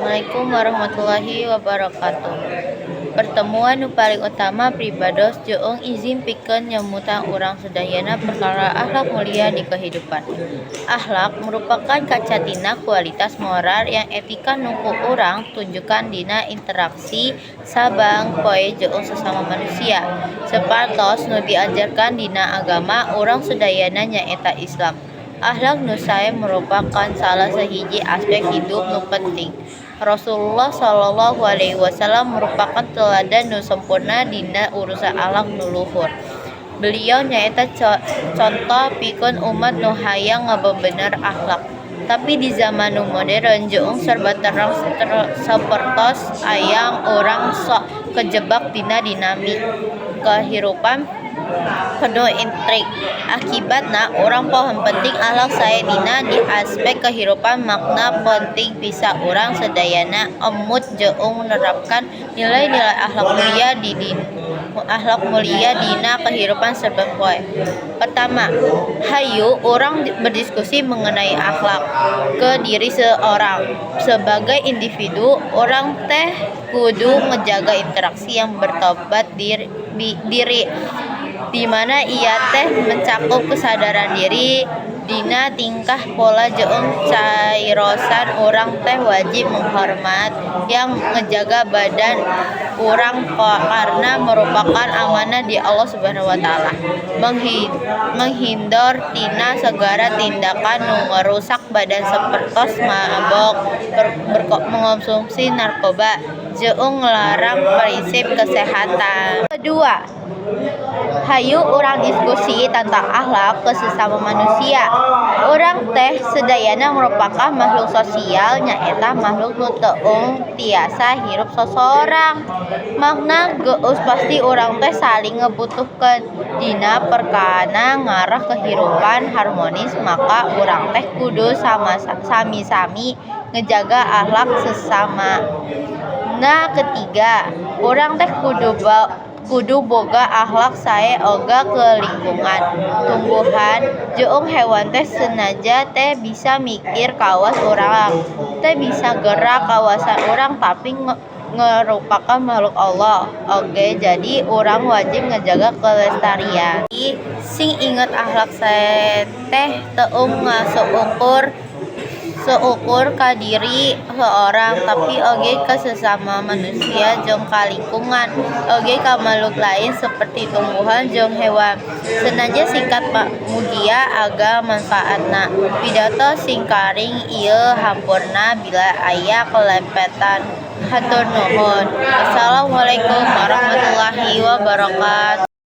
Assalamualaikum warahmatullahi wabarakatuh. Pertemuan nu paling utama pribados jeung izin pikeun nyemutan urang sadayana perkara akhlak mulia di kehidupan. Akhlak merupakan kaca tina kualitas moral jeung etika nu ku urang tunjukkan dina interaksi saban poe jeung sesama manusia. Sapertos nu diajarkeun dina agama urang sadayana nyaeta Islam. Akhlak nu sae merupakan salah sahiji aspek hidup nu penting. Rasulullah Shallallahu Alaihi Wasallam merupakan teladan nu sempurna dina urusan akhlak nu luhur. Beliau nyaeta conto pikeun umat nu hayang ngabener akhlak. Tapi di zaman nu modern jeung serba terang sapertos aya urang sok kejebak dina dinamika kahirupan penuh intrik. Akibatna urang poho penting akhlak sae dina di aspek kehirupan makna penting pisan urang sadayana emut jeung nerapkeun nilai-nilai akhlak mulia dina kehirupan saban poe. Pertama, hayu urang berdiskusi mengenai akhlak ke diri seorang. Sebagai individu, urang teh kudu ngejaga interaksi yang bertobat diri, di mana ieu teh mencakup kesadaran diri dina tingkah pola jeung cariosan. Urang teh wajib menghormat jeung ngejaga badan urang karna merupakan amanah ti Allah Subhanahu wa Ta'ala. Menghindar tina segala tindakan nu ngarusak badan sapertos mabok, mengonsumsi narkoba, jeung ngelarang prinsip kesehatan. Kedua, hayu urang diskusi tentang akhlak ke sesama manusia. Urang teh sadayana merupakan makhluk sosial, nyaeta makhluk nu teu tiasa hirup sosorang. Makna geus pasti urang teh saling ngabutuhkeun dina perkara ngarah kahirupan harmonis, maka urang teh kudu sami-sami ngejaga akhlak sesama. Na ketiga, urang teh kudu boga akhlak sae oge ka lingkungan. Tumbuhan jeung hewan teh sanajan teu bisa mikir kawas urang, teu bisa gerak kawas urang, tapi merupakan makhluk Allah oge, jadi urang wajib ngejaga kelestarian. Sing inget, akhlak sae teh teu saukur ka diri seorang, tapi oge ka sesama manusia jeung ka lingkungan, oge ka makhluk lain seperti tumbuhan jeung hewan. Sanajan singkat, mugia ageng manfaatna. Pidato simkuring ieu, hampura bila aya kalepatan. Hatur nuhun. Wassalamualaikum warahmatullahi wabarakatuh.